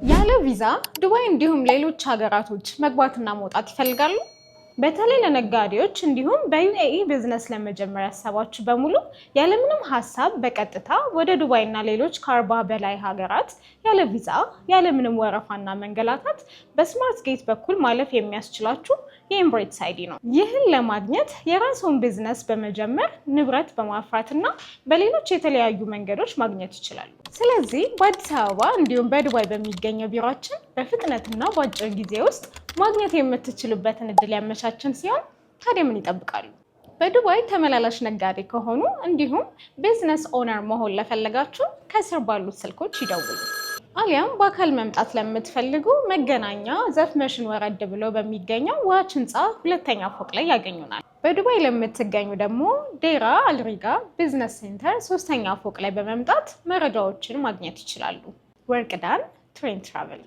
ያለ ቪዛ ዱባይ እንዲሁም ሌሎች ሀገራቶች መግባትና መውጣት ይፈልጋሉ? በተለይ ለነጋዴዎች እንዲሁም በ UAE ቢዝነስ ለመጀመር ያሰባችሁ በሙሉ ያለምንም ሀሳብ በቀጥታ ወደ ዱባይ እና ሌሎች ከ40 በላይ ሀገራት ያለ ቪዛ፣ ያለምንም ወረፋና መንገላታት በ Smart Gate በኩል ማለፍ የሚያስችላችሁ የ Emirates ID ነው። ይህን ለማግኘት የራስዎን ቢዝነስ በመጀመር፣ ንብረት በማፍራት እና በሌሎች የተለያዩ መንገዶች ማግኘት ይችላሉ። ስለዚህ በአዲስ አበባ እንዲሁም በዱባይ በሚገኘው ቢሯችን በፍጥነትና በአጭር ጊዜ ውስጥ ማግኘት የምትችሉበትን እድል ያመቻችን ሲሆን ታዲያ ምን ይጠብቃሉ? በዱባይ ተመላላሽ ነጋዴ ከሆኑ እንዲሁም business owner መሆን ለፈለጋችሁ ከስር ባሉት ስልኮች ይደውሉ። አሊያም በአካል መምጣት ለምትፈልጉ መገናኛ ዘፍመሽን ወረድ ብሎ በሚገኘው ዋች ህንፃ ሁለተኛ ፎቅ ላይ ያገኙናል። በዱባይ ለምትገኙ ደግሞ ዴራ አልሪጋ Business Center ሶስተኛ ፎቅ ላይ በመምጣት መረጃዎችን ማግኘት ይችላሉ። ወርቅዳን Train Travel።